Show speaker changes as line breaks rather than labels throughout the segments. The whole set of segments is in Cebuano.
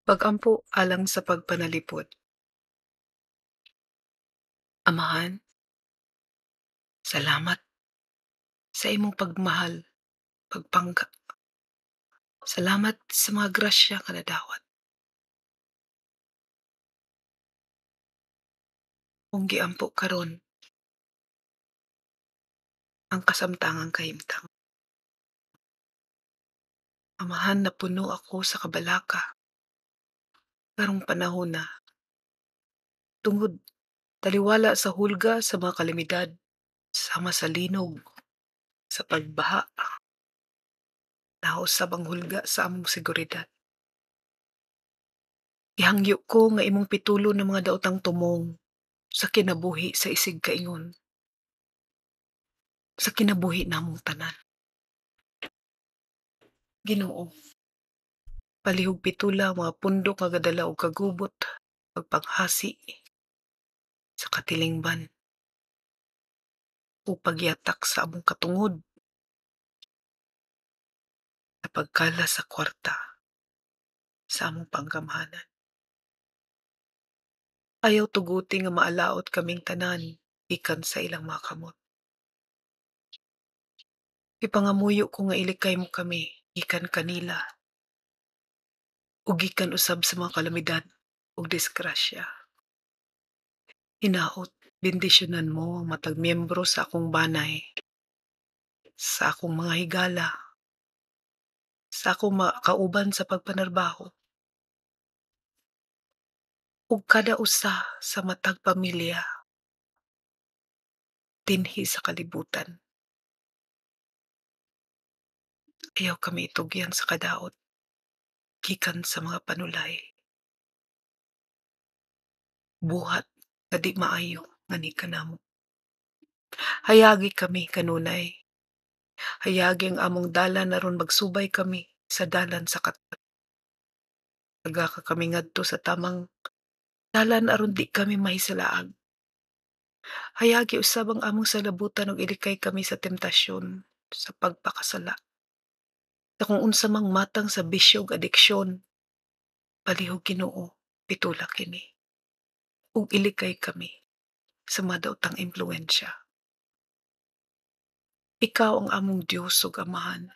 Pag-ampo alang sa pagpanalipod. Amahan, salamat sa imong pagmahal, pagpangga. Salamat sa mga grasya nga nadawat. Akong giampo karon ang kasamtangang kahimtang. Amahan, napuno ako sa kabalaka karong panahona tungod taliwala sa hulga sa mga kalamidad sama sa linog, sa pagbaha, nausab ang hulga sa among seguridad. Gihangyo ko nga imong pitulon ang mga daotang tumong sa kinabuhi sa isig kaingon, sa kinabuhi namong tanan. Ginoo, palihog pitula ang mga pundok nga gadala og kagubot, pagpanghasi sa katilingban ug pagyatak sa among katungod sa pagkalas sa kwarta sa among panggamhanan. Ayaw tuguti nga maalaot kaming tanan gikan sa ilang mga kamot. Gipangamuyo ko nga ilikay mo kami gikan kanila ug gikan usab sa mga kalamidad ug disgrasya. Hinaot, bendisyonan mo ang matag miyembro sa akong banay, sa akong mga higala, sa akong mga kauban sa pagpanarbaho, ug kada usa sa matag pamilya dinhi sa kalibutan. Ayaw kami itugyan sa kadaot gikan sa mga panulay. Buhat nga di maayo nga ni kanamo. Hayagi kami kanunay. Hayagi ang among dalan aron magsubay kami sa dalan sa Taga ka kami ngadto sa tamang dalan aron di kami mahisalaag. Hayagi usab ang among salabutan ug ilikay kami sa temptasyon sa pagpakasala, sa kung unsa mang matang sa bisyo ug adiksyon. Palihog, Ginoo, pitula kini ug ilikay kami sa madaotang impluwensya. Ikaw ang among Dios ug Amahan.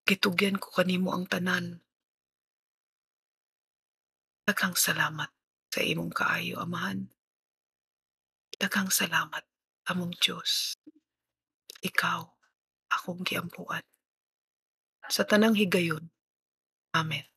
Gitugyan ko kanimo ang tanan. Daghang salamat sa imong kaayo, Amahan. Daghang salamat, among Dios. Ikaw akong giampuan. Sa tanang higayon. Amen.